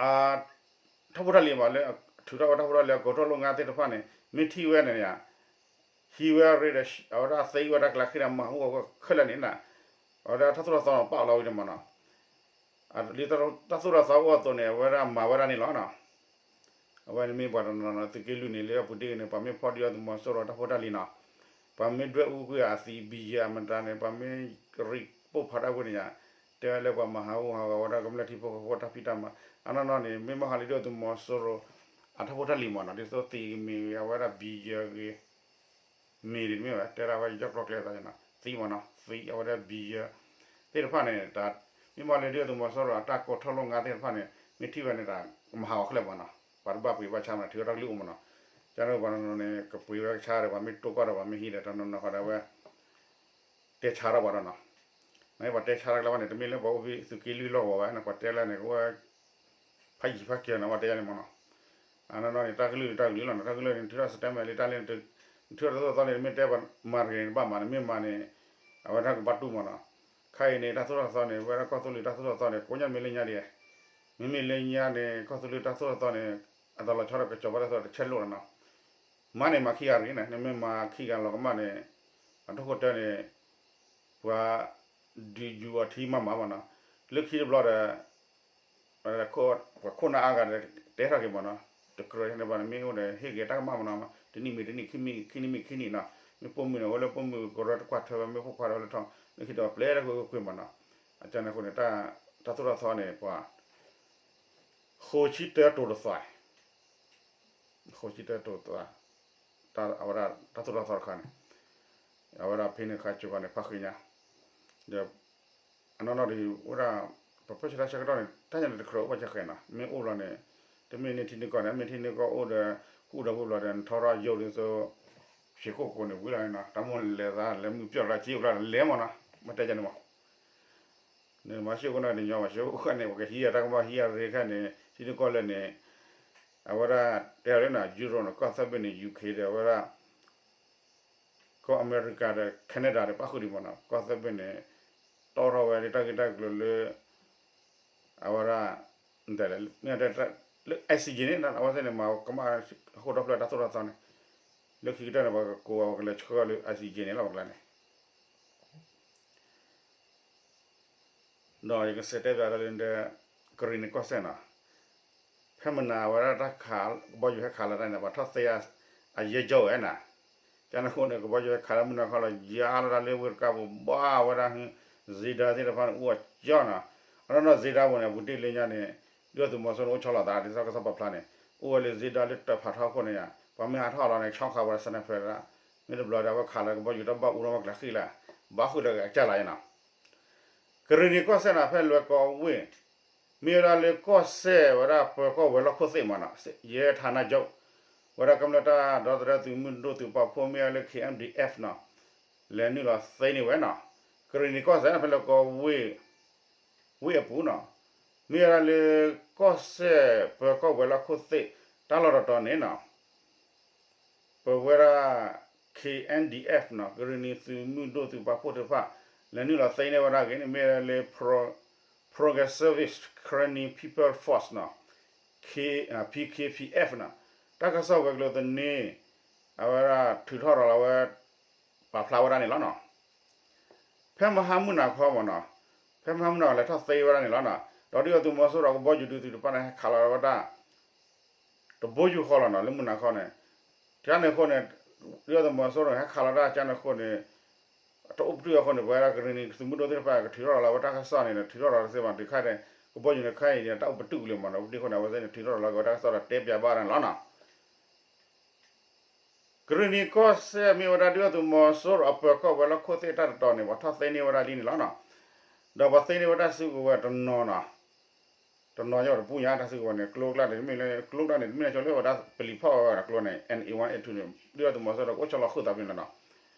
အထီၣ်ဖိတၢ်လံၤမး လၢထုးထီၣ်ဝဲတၢ်ဖိတၢ်လံၤ အကိးထီၣ်လိာ်ငါသ့ၣ်တဖၣ်န့ၣ် မ့ၢ်ထံၣ်ဝဲန့ၣ် ဟံးဝဲအရ့ဒီး အဝဲဒၣ်သ့ဝဲတၢ်ကျးဃ့ဒီး မၤဟူအီၤခဲလၢာ်န့ၣ် အဝဲဒၣ်တၢ်သိၣ်တၢ်သီပာ်လီၤဝံၤန့ၣ်မးနီၤ. လၢတၢ်သိၣ်တၢ်သီအိၣ်အသိးန့ၣ် အဝဲဒၣ်မၤဝဲဒၣ်န့ၣ်လီၤနီၤ. အဝဲန့ၣ်မ့ၢ်ပှၤတနီၤနီၤ သုးက့လွံၢ်န့ၣ် လၢအပူၤတ့ၢ်န့ၣ် ပှၤမ့ၢ်ဖီၣ်ဒုးအီၤသုးမီၤစိရိၤတၢ်ဖိတၢ်လံၤနီၤ, ပှၤမ့ၢ်ဒွဲၣ်အူကွံာ်အသံ ဘံယၢၤအမတၤန့ၣ် ပှၤမ့ၢ်ရံပိၢ်ဖးဒၣ်ဝဲန့ၣ်ညါ, တဲလၢပှၤမၤဟးဂူာ်ဟးဂီၤဝဲဒၣ်ကမျၢၢ်ထံဖိကီၢ်ဖိတၢ်ဖံးတၢ်မၤ, အနီၢ်နီၢ်န့ၣ် မ့ၢ်မၤဟးလၢဒုးအီၤသုးမီၤစိရိၤ အတၢ်ဖိတၢ်လံၤမးနီၤ, ဒ်သိးသံမ့ၢ်ဂ့ၤ အဝဲဒၣ်ဘံယၢၤဂ့ၤ မ့ၢ်ဒ်မ့ၢ်ဝဲ တဲဒၣ်ဝဲယီၢ်ကျိၤကျဲသးနီၤ သံမးနီၤ သံအဝဲဒၣ်ဘံယၢၤသ့ၣ်တဖၣ်န့ၣ် တၢ်မ့ၢ်မၤလၢဒုးအီၤသုးမီၤစိရိၤအတၢ်ကိးထီၣ်လိာ်ငါသ့ၣ်တဖၣ်န့ၣ် မ့ၢ်ထံၣ်ဝဲန့ၣ် တၢ်ကမၤဟးဂီၤခဲလၢာ်မးနီၤ, ပှၤတဘၣ်ပှ့ၤဘၣ်ဆါမးနီၤ ထုးထီၣ်တၢ်ကလုၢ်အိၣ်မးနီၤ, ကန့ၣ်ပှၤတနီၤန့ၣ် ကပှ့ၤဝဲကဆါဒီး ပှၤမ့ၢ်တိၢ်ကီၢ်ဒီး ပှၤမ့ၢ်ဟံးဒီးတနီၤနီၤဃီဒီးဝဲ တဲဆါထီၣ်ပှၤဒီးနီၤ, နပှၤတဲဆါတၢ်ကျါဘၣ်န့ၣ် တမ့ၢ်လၢပှၤအိၣ်ဖဲသုးက့လွံၢ်လီၢ်ကဝီၤဘၣ် နပှၤတဲလၢန့ၣ် ကဝဲ ဖးယံၤဖးကဲနီၤ ပှၤတဲယၤန့ၣ်မးနီၤ, အနီၢ်နီၢ်န့ၣ် တၢ်ကလုၢ်တၢ်ကလုၢ်လီၤနီၤ, တၢ်ကလုၢ်န့ၣ် နထုးထီၣ် statement လံတၢ်လၢ နထုးထီၣ်တၢ်သိၣ်တၢ်သီန့ၣ် မ့ၢ်တဲပှၤမၤတဂ့ၤန့ၣ် တဘၣ်မၤန့ၣ် မ့ၢ်မၤန့ၣ် အဝဲဒၣ်ကဘၣ်တူၢ်မးနီၤ, ခါအံၤန့ၣ် တၢ်သိၣ်တၢ်သီန့ၣ် ဝဲဒၣ်ကီၢ်သူလ့ၤတၢ်သိၣ်တၢ်သီန့ၣ် ကိးညါမ့ၢ်လၢညါဒံး, မ့မ့ၢ်လၢညါန့ၣ် ကီၢ်သူလ့ၤတၢ်သိၣ်တၢ်သီန့ၣ် အတၢ်လီၤဆီဒီးကစီၤပၤတၢ်သိၣ်တၢ်သီတဆဲးလိာ်လီၤနီၤ, မၤန့ၣ်မၤခံဂၤတဂ့ၤန့ၣ် နမ့ၢ်မၤခံဂၤလီၤကမၣ်န့ၣ် အဒိၣ်ခိၣ်တၢန့ၣ် ပှၤဒုးယူၤအီၤထံမးမးမးနီၤ, လၢခံတဘျီဒီး ပှၤခိၣ်နၢ်အါဂၤဒီး တဲထီၣ်က့ၤမးနီၤ, တကြၢးန့ၣ်ဘၣ်န့ၣ် မ့ၢ်အိၣ်ဒီးဟ့ၣ်က့ၤတၢ်ကမၣ်မးနီၤ, တနံၣ်မ့ၢ်တနံၣ် ခံနံၣ်မ့ၢ်ခံနံၣ်နီၤ, မ့ၢ်ပိာ်မုၣ်န့ၣ် အိၣ်လၢပိာ်မုၣ်ကရၢတကွၢ်ထွဲဝဲ မ့ၢ်ဖိခွါဒီးအိၣ်လၢထီ, လၢခံဒီးပျဲတၢ်ကွ့ၢ်ကွ့ၢ်မးနီၤ, အကန့ၣ်အဃိန့ၣ် တၢ်သိၣ်တၢ်သီန့ၣ် ပှၤ ဃိးဆံတၢတိၤတသး ဃိးဆံတၢတိၤတသး, တၢ်အဝဲဒၣ်တၢ်သိၣ်တၢ်သီတခါန့ၣ်, အဝဲဒၣ်ဖဲန့ၣ်ခါကၠိၤခါန့ၣ် ဖးဃ့ညါ, ဒီး အနီၢ်နီၢ်ဒ်ဝဲဒၣ် ပှၤပၢဆှၢတၢ်ဆၢကတီၢ်န့ၣ် တၢ်ညါန့ၣ်တကြၢးအိၣ်ဘၣ်ဆၢဃဲနီၤ, မ့ၢ်အိၣ်လီၤန့ၣ် တမ့ၢ်န့ၢ်ထံန့ၢ်ကီၢ်န့ၣ် မ့ၢ်ထံန့ၢ်ကီၢ်အိၣ်ဒီး ဃုာ်ဒီးဝံၤဘျီဒီး နထီထီၣ်ယိာ်ဒ်သိး ဖံးခိၣ်ကိးန့ၣ်ဝံၤလီၤန့ၣ်နီၤ, တၢ်မိၣ်လဲၤသးလဲၤမုာ်ပျီၢ်လၢက့ၤအိၣ်ကျါလဲၤမးနီၤ, မ့ၢ်တဲန့ၣ်မး န့ၣ်မၤဆူၣ်ကနီၢ်တညီမး ဆူၣ်ကန့ၣ် ပကဟံးအတၢ်ကမၣ်ဟံးအရ့ခဲန့ၣ် ထံန့ၢ်ကီၢ်လဲၢ်န့ၣ် အဝဲဒၣ်တဲလၢန Europe န့ၣ် ကီၢ်သၢဘ့ၣ်န့ၣ် UK ဒီးအဝဲဒၣ် ကီၢ်အမဲရကၤဒီး Canada ဒီးပၣ်ဃုာ်ဒံးမးနီၤ ကီၢ်သၢဘ့ၣ်န့ၣ် တီၣ်ထီၣ်ဝဲဒၣ်တၢ်ဂ့ၢ်တၢ်ကျိၤလၢ အဝဲဒၣ် မ့ၢ်တဲလၢ ICJ န့ၣ် အဝဲသ့ၣ်န့ၣ် မၤကမၣ်ဟီၣ်ခိၣ်ဒီဖျၢၣ်တၢ်သိၣ်တၢ်သီန့ၣ် လၢခံကတၢၢ်န့ၣ် ပှၤကကိးဝဲကလဲၤဆှၢလၢ ICJ န့ၣ်လီၤ ပှၤကလဲၤန့ၣ် ဒီးယကစံးတဲဘၣ်လၢ ကရံၣ်နံၤကီၢ်စဲၣ်နီၤ, ဖဲမနၤဝဲဒၣ်တၢ်ခး ကဘီယူၤဟဲခးလီၤတၢ်န့ၣ် ပှၤထီၣ်သ့ အယဲၢ်ကၠီဝဲနီၤ, ကန့ၣ်အဃိန့ၣ် ကဘီယူၤဟဲခးလၢမုၢ်နၤခီလီၤ ယါလီၤတၢ်လၢဝ့ၢ်တကါပူၤ ဘၣ်ဝဲဒၣ် Zeda သ့ၣ်တဖၣ်န့ၣ် အိၣ်အကၠီနီၤ, အနီၢ်နီၢ် Zeda ပူၤန့ၣ် အပူၤတ့ၢ်လၢညါန့ၣ် ဒုၣ်ဒါသုးမီၤစိရိၤန့ၣ် အိၣ်ဆီလီၤသး ဒ်သိးကစီၣ်ပာ်ဖျါန့ၣ် အိၣ်ဝဲလၢ Zeda လၢတၢ်ဖးထီခိၣ်န့ၣ်ယါ, ပှၤမ့ၢ်ဟးထီၣ်လီၤန့ၣ် ဆီၣ်ခးဝဲဒၣ် sniper ဒၣ်, မ့ၢ်တဘျီဒီး အဝဲခးလၢကဘီယူၤတၢ်ဘၣ်အူထီၣ်ဝဲကျဲဃံလၢ်, ဘၣ်ဃုာ်ဒီးအကၠၢ်လၢ်ယါနီၤ ကရံၣ်နံၤကီၢ်စဲၣ်နီၤ ဖဲလွဲၢ်ကီဝ့ၢ် မ့ၢ်ဝဲဒၣ်လၢကီၢ်စဲၣ်ဝဲဒၣ်ပၢၤကီၢ်ဝဲၤလီၢ်ခိၣ်သ့ၣ်မးနီၤ, ယဲၢ်ထးနါကၠိၣ်, ဝဲဒၣ်ကမျၢၢ်တၢ်ဒီသဒၢသုးမုၢ်ဒိၣ်သုးပာ်ဖှိၣ်မ့ၢ်ဝဲလၢ K N D F နီၤ, လဲၤနုာ်လီၤသ့န့ၢ်ဝဲနီၤ, ကရံၣ်နံၤကီၢ်စဲၣ်နီၤ ဖဲလွဲၢ်ကီဝ့ၢ် ဝ့ၢ်အပူၤနီၤ, မ့ၢ်ဝဲဒၣ်လၢ ကီၢ်စဲၣ်ပၢၤကီၢ်ဝဲၤလီၢ်ခိၣ်သ့ၣ် တၢ်လီၢ်တတီၤန့ၣ်နီၤ ပဝဲဒၣ် K N D F နီၤ ကရံၣ်နံၤသုးမုၢ်ဒိၣ်သုးပာ်ဖှိၣ်သ့ၣ်တဖၣ် လဲၤနုာ်လီၤသ့န့ၢ်ဝဲဒၣ်ဂ့ၢ်န့ၣ် မ့ၢ်ဝဲဒၣ်လၢ Pro- Progressive Karenni People Force နီၤ K- P K P F နီၤ တၢ်ကစီၣ်ဝဲၤကျိၤသန့ အဝဲဒၣ်ထုးထီၣ်ရၤလီၤဝဲ ပာ်ဖျါဝဲဒၣ်န့ၣ်လီၤနီၤ. ဖဲမဟါမုၢ်နၤခီမးနီၤ, ဖဲမဟါမုၢ်နၤခီလဲၤထီၣ်သ့ဝဲဒၣ်န့ၣ်လီၤနီၤ. ဒီးဒုၣ်ဒါသုးမီၤစိရိၤကဘီယူၤဒုးသုးတဖၣ်န့ၣ် ဟဲခးလီၤဝဲဒၣ် တဘိယူၢ်ဃီလီၤနီၤ လၢမုၢ်နၤခီန့ၣ်. ကန့ၣ်အဃိန့ၣ် ဒုၣ်ဒါသုးမီၤစိရိၤန့ၣ် ဟဲခးလီၤတၢ်ကန့ၣ်အဃိန့ၣ် တအိၣ်ပတုာ်အဃိန့ၣ် ပဝဲဒၣ်ကရံၣ်နံၤသုးမုၢ်ဒိၣ်သ့ၣ်တဖၣ် ကထုးထီၣ်ရၤလီၤဝဲတၢ်ကစီၣ်န့ၣ် ထုးထီၣ်ရၤလီၤတသ့ဘၣ် တုၤခါန့ၣ် ကဘီယူၤန့ၣ်ခါအံၤန့ၣ် တၢ်အိၣ်ပတုာ်ကလံမးနီၤ. ဒ်အဃိန့ၣ် အဝဲသ့ၣ်န့ၣ် ထုးထီၣ်ရၤလီၤက့ၤဝဲတၢ်ကစီၣ်ဒီးတဲပျးဘၣ်န့ၣ်လီၤနီၤ. ကရံၣ်နံၤကီၢ်စဲၣ်မ့ၢ်ဝဲဒၣ်ဒုၣ်ဒါသုးမီၤစိရိၤအပၢၤကီၢ်ဝဲၤလီၢ်ခိၣ်သ့ၣ်တၢ်တတီၤန့ၣ် ပှၤထီၣ်သ့န့ၢ်ဝဲဒၣ်လံန့ၣ်လီၤနီၤ. ဒီးပှၤသ့န့ၢ်ဝဲတၢ်စုကဝဲၤတနီၤနီၤ, တနီၤညါတပူၤညါတၢ်စုကဝဲၤန့ၣ် ကျိကျါန့ၣ် တမ့ၢ်လၢကျိကျါန့ၣ် တမ့ၢ်လၢဆိလၢဝဲဒၣ်ပလံၤဖီၣ်ဝဲဒၣ်ကျိန့ၣ် N eight one eight two န့ၣ် ဒုၣ်ဒါသုးမီၤစိရိၤအိၣ်ဆီလီၤဃုာ်သးဖဲန့ၣ်လီၤနီၤ.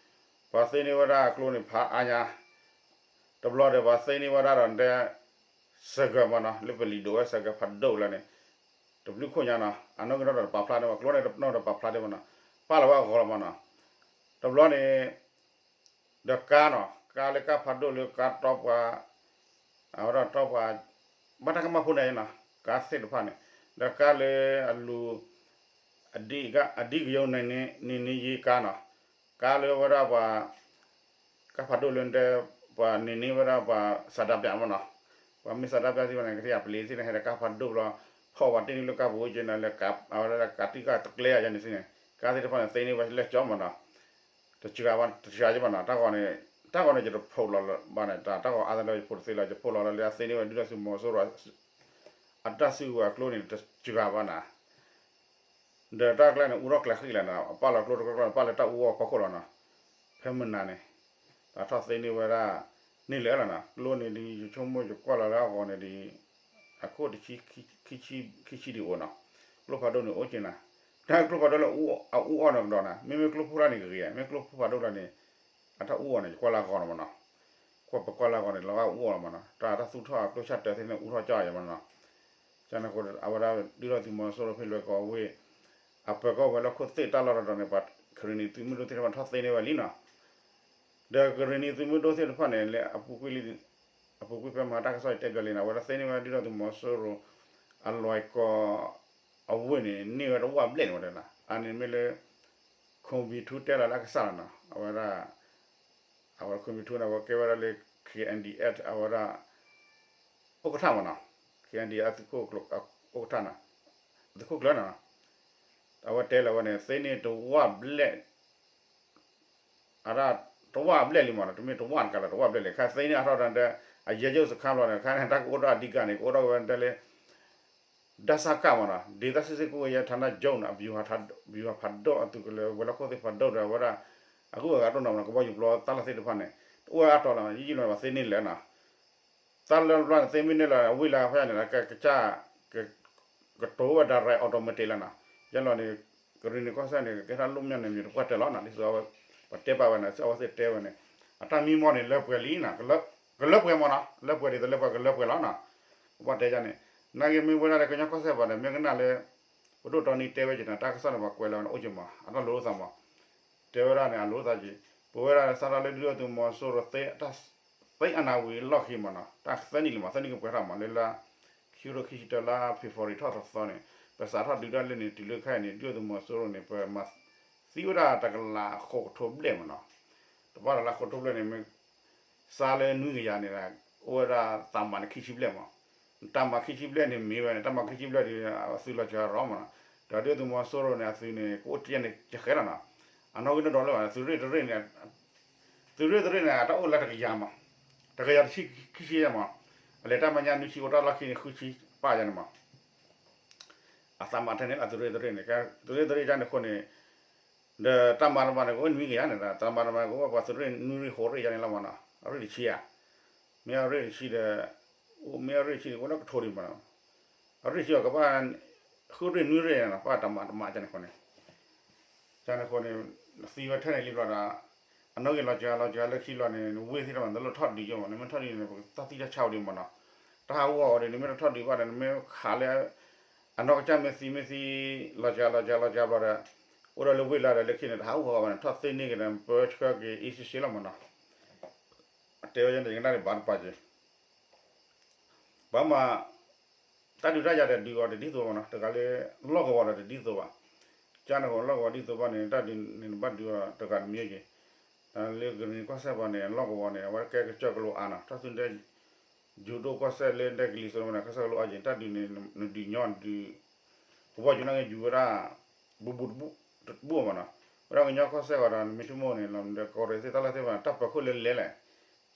ပှၤသ့န့ၢ်ဝဲဒၣ်ကျိန့ၣ်ဖးအါညါ တဘျီဒီးပှၤသ့န့ၢ်ဝဲဒၣ်ဒီးတဲ စဲးကၢးမးနီၤ လၢပလံၤဒိၣ်ဝဲစဲးကၢးဖးဒိၣ်လၢန့ၣ် တဘျုးခိၣ်ညါနီၤ အနီၢ်ကနီၣ်ဒီးတပာ်ဖျါဒံးဘၣ် ကျိန့ၣ်တနီၣ်ဒီးပာ်ဖျါဒံးဘၣ်နီၤ ပာ်လီၤဝဲအဂီၤလီၤမးနီၤ တဘျီန့ၣ် ဒီးကါနီၤ ကါလၢကါဖးဒိၣ်လၢကါတီပှၤ အဝဲဒၣ်တီပှၤ ဘၣ်တၢ်ကမၣ်ဖိန့ၣ်နီၤ ကါသ့ၣ်တဖၣ်န့ၣ်, ဒီးကါလၢအလူၤ အဒံကယိန့ၣ်န့ၣ်ယံကါနီၤ, ကါလၢဝဲဒၣ်ပှၤ ကါဖးဒိၣ်လၢတဲ ပှၤန့ၣ်န့ၢ်ဝဲဒၣ်ပှၤဆန္ဒပြမ့ၢ်နီၤ, ပှၤမ့ၢ်ဆန္ဒပြသ့ၣ်တဖၣ်န့ၣ် ကသ့ၣ်ညါပလံၤသ့ၣ်န့ၣ် ဟဲဒီးကါဖးဒိၣ်ဘျီ, ဖီၣ်ပှၤတ့ၢ်န့ၢ်လၢကါပူၤက့န့ၣ် လၢအဝဲဒၣ်ကးတံၢ်ကါတကျဲယၤန့ၣ်သ့ၣ်န့ၣ် ကါသ့ၣ်တဖၣ်န့ၣ် သ့န့ၢ်ဝဲလၢကၠီမ့ၢ်နီၤ, တစှၤဘၣ် တစှၤက့ဘၣ်နီၤ, တၢ်ဂီၤန့ၣ် တၢ်ဂီၤန့ၣ် ယတဖျိးလီၤဘၣ်န့ၣ် တၢ်ဂီၤအါတလၢယဖျိးတသ့လီၤ, ယဖျိးလီၤလၢလၢအသ့န့ၢ်ဝဲဒုၣ်ဒါသုးမီၤစိရိၤ အတၢ်စုကဝဲၤအကျိန့ၣ် တစှၤဘၣ်နီၤ ဒီးတၢ်ကျဲန့ၣ် အူထီၣ်ကျဲဃံလီၤနီၤ, အပာ်လီၤကျိတကီၢ်ကျီန့ၣ် ပာ်လၢတၢ်အူအီၣ်ဖီခိၣ်လီၤနီၤ, ဖဲမနၤန့ၣ် ဒီးထီၣ်သ့န့ၢ်ဝဲဒၣ် န့ၢ်လၢာ်လီၤနီၤ, ကျိန့ၣ်ဒ်ယဆိကမိၣ်ယကွၢ်လီၤလၢအဂီၢ်န့ၣ်ဒ် အခိၣ်တဆံ ခံဆံဒံးအိၣ်နီၤ, ကျိဖးဒိၣ်န့ၣ်အိၣ်က့နီၤ, တၢ်ကျိဖးဒိၣ်လၢအအူအီၣ်နီတကဒီးနီၤ, မ့မ့ၢ်ကျိဖိတၢ်န့ၣ်ဂ့ၤဂ့ၤ, မ့ၢ်ကျိဖိဖးဒိၣ်တၢ်န့ၣ် အတၢ်အူအီၣ်န့ၣ် ယကွၢ်လၢအဂီၢ်လီၤမ့ၢ်နီၤ, ကွၢ်ပကွၢ်လၢအဂီၢ်န့ၣ် လီၤဂာ်အူအီၣ်လီၤမ့ၢ်နီၤ, တၢ်တၢ်သူၣ်ထီၣ်အကျိဆၣ်တၢၢ်သ့ၣ်န့ၣ် အူထီၣ်ကၠီယၤမ့ၢ်နီၤ, ကန့ၣ်ဃိ အဝဲဒၣ်ဒုၣ်ဒါသုးမီၤစိရိၤဖဲလွဲၢ်ကီၢ်ဝ့ၢ် အပၢၤကီၢ်ဝဲၤလီၢ်ခိၣ်သ့ၣ်တၢ်လီၢ်တတီၤန့ၣ် ပှၤကရ့ၣ်နံၤသုးမုၢ်ဒိၣ်သ့ၣ်တဖၣ်ထီၣ်သ့န့ၢ်ဝဲလံနီၤ, ဒီးကရ့ၣ်နံၤသုးမုၢ်ဒိၣ်သ့ၣ်တဖၣ်န့ၣ် လၢအပူၤကွံာ်လံ အပူၤကွံာ်ဖဲမဟါတၢ်ကစီၣ်အံၤတဲဘၣ်လံနီၤ, အဝဲဒၣ်သ့န့ၢ်ဝဲဒုၣ်ဒါသုးမီၤစိရိၤ အလွဲၢ်ကီၢ် အဝ့ၢ်န့ၣ် န့ၢ်ဝဲတဝၢ်ဘျဲၣ်န့ၣ်ဝဲဒၣ်, အန့ၣ်မ့ၢ်လၢ ခိၣ်ဘံထူတဲလီၤလၢအကစၢ်လီၤနီၤ, အဝဲဒၣ် အဝဲခိၣ်ဘံထူန့ၣ် အဝဲကဲဝဲဒၣ်လၢ K N D F အဝဲဒၣ် အိၣ်ကထၣ်မ့ၢ်နီၤ, K N D F သုးခိၣ်ကျၢၢ် အိၣ်ကထၣ်နီၤ, သုးခိၣ်ကျၢၢ်နီၤ, အဝဲတဲလီၤဝဲန့ၣ် သ့န့ၢ်တဝၢ်ဘျဲၣ် အဒၣ်တဝၢ်ဘျဲၣ်လံမ့ၢ်နီၤ, တမ့ၢ်တဝၢ်တကးလီၤ တဝၢ်ဘျဲၣ်လံ, ခါသ့န့ၢ်အါထီၣ်ဒီး အယဲၢ်ယိၣ်စခါဘျီန့ၣ် ခါန့ၣ် တၢ်ကအိၣ်ဒီးအဓိကန့ၣ် ကအိၣ်ဒီးဝဲတဲလၢ ဒၣ်စၢ်ကၢ်မ့ၢ်နီၤ, ဒေသစစ်ဆင်ရေးဌာနချုပ်န့ၣ် ဗျူဟာ ဗျူဟာဖးဒို အသုးကလၢၤ ဝဲၤလီၢ်ခိၣ်သ့ၣ်ဖးဒိၣ်ဒီး အဝဲဒၣ် အဂုၤအဂၤဒိၣ်နီၤမ့ၢ်နီၤ, ကဘီယူၤပျီတၢ်လီၢ်သ့ၣ်တဖၣ်န့ၣ် တအိၣ်ဝဲအါတီၤလီၤ, ယံာ်ယံာ်လီၤ ပှၤသ့န့ၢ်လၢာ်နီၤ, တၢ်လၢပျီန့ၣ် သ့မ့ၢ်န့ၢ်လၢာ် အဝ့ၢ်လၢဖဲန့ၣ် ကစၢ် ကတိၤဝဲဒၣ်ရဲၣ် automatic လီၤနီၤ, ယလီၤန့ၣ် ကရ့ၣ်နံၤကီၢ်စဲၣ်န့ၣ် ကကဲထီၣ်လၢညါန့ၣ် မ့ၢ်တပှၢ်တၢၢ်လီၤနီၤ, ဒ်သိးပတဲပာ်ဝဲန့ၣ် အဝဲသ့ၣ်တဲဝဲန့ၣ် အတၢ်မံမီၢ်န့ၣ် လၢပှဲၤလံနီၤ, ကလၢပှဲၤမ့ၢ်နီၤ, လၢပှဲၤဒ်သိးလၢပှဲၤ ကလၢပှဲၤလီၤနီၤ, ကဘၣ်တဲယါန့ၣ်, နာ်က့မ့ၢ်ဝဲဒၣ်လၢကညီကီၢ်စဲၣ်ဘၣ်ဒီး မ့ၢ်ကနၣ်လၢ ပဒိၣ်တီနံၤတဲဝဲက့ၤန့ၣ် တၢ်ကစီၣ်န့ၣ် ပှၤကွဲးလီၤဝဲန့ၣ် အိၣ်က့ၤမး အတၢ်လိၤလိာ်သးမး, တဲဝဲဒၣ်န့ၣ် အလိၤသးက့ၤ, ပဝဲဒၣ်စးထီၣ်လၢဒုၣ်ဒါသုးမီၤစိရိၤသ့ သ့အနၢ်ဝံၤလီၢ်ခံမးနီၤ, တၢ်သၢနံၣ်လံမး သၢနံၣ်ကပှဲၤထီၣ်မး လၢလၢ ခံကထိခံဆံတၢ လါဖ့ၤဘြူၤအါရံၤထီၣ်သီသီန့ၣ် ပစးထီၣ်ဒုးတၢ်လၢန့ၣ် တုၤလၢခဲအံၤန့ၣ် ဒုၣ်ဒါသုးမီၤစိရိၤန့ၣ် ပမၤသံဝဲဒၣ်တကလးဃိးကထိဘျဲၣ်မးနီၤ, တဘၣ်ဒီးလၢဃိးကထိဘျဲၣ်န့ၣ် မ့ၢ် စးလၢနွံကယၤန့ၣ် အိၣ်ဝဲဒၣ်တၢ်မၤန့ၣ်ခံဆံဘျဲၣ်မး, တၢ်မၤခံဆံဘျဲၣ်န့ၣ်မ့ၢ်ဝဲန့ၣ် တၢ်မၤခံဆံဘျဲၣ်ဒီး အသုးလီၤစှၤရီမးနီၤ, ဒီးဒုၣ်ဒါသုးမီၤစိရိၤန့ၣ် အသုးန့ၣ် ကအိၣ်တယဲၢ်န့ၣ် ကဃဲလီၤနီၤ, အနီၣ်ဂံၢ်နီၣ်ဒွးလၢ သုးရ့ၣ်တရ့ၣ်န့ၣ် သုးရ့ၣ်တရ့ၣ်န့ၣ် အတၢ်အိၣ်လၢတကယၤမး, တကယၤတဆံခံဆံယဲၢ်မး, အလဲၤတၢ်မဲာ်ညါနွံဆံ အိၣ်တၢ်လီၢ်ခံန့ၣ် ဃုဆံပၢ်ယါန့ၣ်မး အသးမၤထဲန့ၣ်လၢသုးရ့ၣ်တရ့ၣ်န့ၣ် သုးရ့ၣ်တရ့ၣ်ယါန့ၣ်အဃိန့ၣ် ဒီးတၢ်မၤတမၤန့ၣ် ကအိၣ်နွံကယၤန့ၣ်ဒီး တၢ်မၤတမၤကအိၣ်ပှၤသုးရ့ၣ်နွံရ့ၣ်ဃိးရ့ၣ်ယါန့ၣ်လီၤမးနီၤ, အရ့ၣ်တဆံဧါ, မ့ၢ်အရ့ၣ်တဆံဒီး အိၣ်မ့ၢ်အရ့ၣ်တဆံန့ၣ် ကအိၣ်လၢကထိဒံးမးနီၤ, အရ့ၣ်တဆံအီၤကဘၣ် ဃုရ့ၣ်နွံရ့ၣ်နီၤ ပှၤတၢ်မၤတမၤကန့ၣ်အဃိန့ၣ် ကန့ၣ်အဃိန့ၣ် သံဝဲထဲန့ၣ်လံဘျီဒီး အနီၣ်ဂံၢ်လီၤစှၤလီၤစှၤလၢခံလီၤန့ၣ် နဝ့ၢ်သ့ၣ်တဖၣ် နလိၣ်ထီၣ်ဒုးက့မး နမ့ၢ်ထီၣ်ဒုးန့ၣ် ပကတၢ်သံတၢ်ဆါဝဲဒံးမးနီၤ, တၢ်ဟးဂီၤဝဲဒီး နမ့ၢ်တထီၣ်ဒုးဘၣ်ဒီး နမ့ၢ်ခးလၢ အနီၢ်ကစၢ်မ့ၢ်သံမ့ၢ်သံ လီၤစှၤလီၤစှၤလီၤစှၤဘျီဒီး အိၣ်ဒီးလၢဝ့ၢ်လၢဒီးလၢခံန့ၣ် တဟးဂီၤဘၣ်န့ၣ် ထီၣ်သ့န့ၢ်က့ၤဒီး ပၢဆှၢက့ၤအ့ၣ်စ့ၣ်စ့ၣ်လီၤမးနီၤ, တဲဝဲယဲန့ၣ် ယကနၣ်ဒံးဘၣ်တပၤက့ၤ ဘၣ်မး တၢ်ဒုးတၢ်ယၤဒီးဒုးအီၤတဒ်သိးဘၣ်နီၤ, တဂၤလၢ လီၢ်ကဝီၤဒီးတဒ်သိးဘၣ်, ကန့ၣ်ဃိလီၢ်ကဝီၤဒ်သိးဘၣ်န့ၣ် တၢ်ဒုးန့ၣ်နဘၣ်ဒုးအီၤတဂၤတမံၤက့ၤ, လၢကရ့ၣ်နံၤကီၢ်စဲၣ်ပှၤန့ၣ် လီၢ်ကဝီၤန့ၣ် အဝဲကဲကစၢၢ်ကလိအါနီၤ, တၢ်သုတဲ ယူၤဒိၣ်ကီၢ်စဲၣ်လၢဒဲကလံၤစိးမးန့ၣ် ကစၢၢ်ကလိအါက့ၤ တၢ်ဒုးန့ၣ် နဒုးညီနဒုး ကဘီယူၤန့ၣ်က့ၤယူၤဝဲဒၣ် ဘူးဘူးတဘူၣ်မးနီၤ, ဝဲဒၣ်ကညီကီၢ်စဲၣ်ဂီၤဒီး နမ့ၢ်ဆိကမိၣ်န့ၣ် လီၤဒီးကီၢ်ရ့ၣ်သ့ၣ်တၢ်လၢသ့ၣ်တဖၣ်န့ၣ် တၢ်ပၢၤခိၣ်လၢလဲၤလဲၣ်,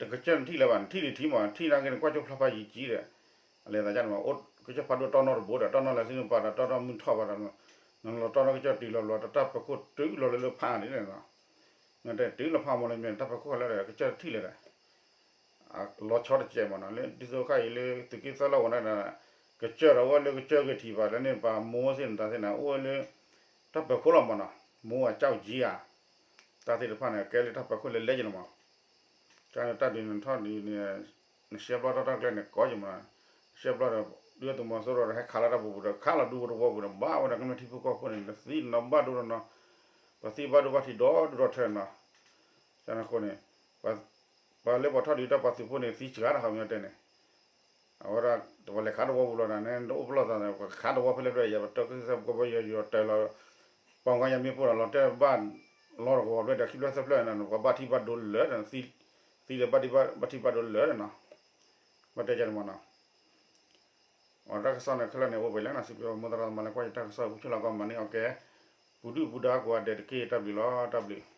တကစၢၢ်နထံၣ်လၢၤဘၣ်, နထံၣ်ဒံးထံၣ်မး, ထံၣ်နာ်က့န့ၣ် ကွၢ်ကၠိဖျါဖးယံာ်ကံဒီး, အလဲၤသးဒ်န့ၣ်မး, အိၣ်ကစၢၢ်ဖးဒိၣ်တီနီတဘိဒီး တီနီလၢစုနပၤဒီး တီနီမုၢ်ထီၣ်ဘၣ်ဒီး, နလီၤတီနီကစၢၢ်တုၤလီၤဘျီ တၢ်ပၢၤခိၣ်တုၤလီၤလၢလၢဖးဒ်န့ၣ်နီၤ, နတဲတုၤလီၤဖးမးလၢမ့ၢ်တၢ်ပၢၤခိၣ်လၢဒီး ကစၢၢ်တထံၣ်လၢၤဒီး လီၤဆီတစဲးမးနီၤ, လၢဒ်သိးခါအံၤလၢသုးက့သၢလီၢ်ဝဲန့ၣ်ဒီး ကစၢၢ်ဒီးအိၣ်လၢကစၢၢ်ဂ့ၤထံးဘၣ်လၢန့ၣ် ပှၤမိၢ်သ့ၣ်နတၢ်သ့ၣ်န့ၣ် အိၣ်ဝဲလၢ တၢ်ပၢၤခိၣ်လီၤမးနီၤ, မိၢ်အကၠီကၠံဧါ, တၢ်သ့ၣ်တဖၣ်န့ၣ် ကဲလၢတၢ်ပၢၤခိၣ်လၢလဲက့ၤလီၤမး, ကန့ၣ်တၢ်ဒုးနထီၣ်ဒုးန့ၣ် နရှဲပျီထီၣ်တၢ်ကျဲန့ၣ် ကီယမး, ရှဲပျီဒီး ဒုၣ်ဒါသုးမီၤစိရိၤဒီး ဟဲခးလၢတၢ်ပူၤပူၤဒီး ခးလီၤဒူဖိတဝီပူၤဒီး ဘၣ်ဝဲဒၣ်ကမျၢၢ်ထံဖိကီၢ်ဖိန့ၣ် နသံနဘၣ်ဒိဒီးနီၤ, ပှၤသံဘၣ်ဒိဘၣ်ထံးဒီဒူၣ်ဒီထၢနီၤ, ကန့ၣ်အဃိန့ၣ် ပှၤလၢပှၤထီၣ်ဒုးတၢ်ပှၤသုးဖိန့ၣ် သံစှၤတၢ်ခီပညီတဲန့ၣ်, အဝဲဒၣ် ပှၤလဲၤခးတဝီပူၤလီၤန့ၣ် နအိၣ်ပလီၢ်သးန့ၣ် ပှၤခးတဝီဖဲလဲၣ်ဖဲလဲၣ် ယပတၢ်ကစီၣ်ပကဘၢယီၤယီၤတၢ်လီၤ ပှၤကညီယမ့ၢ်ပိၢ်ဒီးလီၤတဲာ်ဘၣ် လီၤတကဝီၤဖဲဒီးခံဖျၢၣ်သၢဖျၢၣ်န့ၣ် ပှၤဘၣ်ထံၣ်ဘၣ်ဒိလၢာ် သံလၢဘၣ်ထံၣ်ဘၣ်ဒိလၢာ်န့ၣ်နီၤ ဘၣ်တဲကန့ၣ်မနီၤ အတၢ်ကစီၣ်န့ၣ်ခဲလၢာ်န့ၣ် အိၣ်ပှဲၤလဲၣ်နီၤ စံးဘျုးမိၢ်သရၣ်သမါလၢကွၢ်ယတၢ်ကစီၣ် ပူၤဆ့ၣ်လီၤကီၢ်မၤန့ၢ်အီၤကဲ ပူၤဒုၣ်ပူၤဒါကိးဂၤဒဲးတက့ၢ် တၢ်ဘျုးလီၤ တၢ်ဘျုး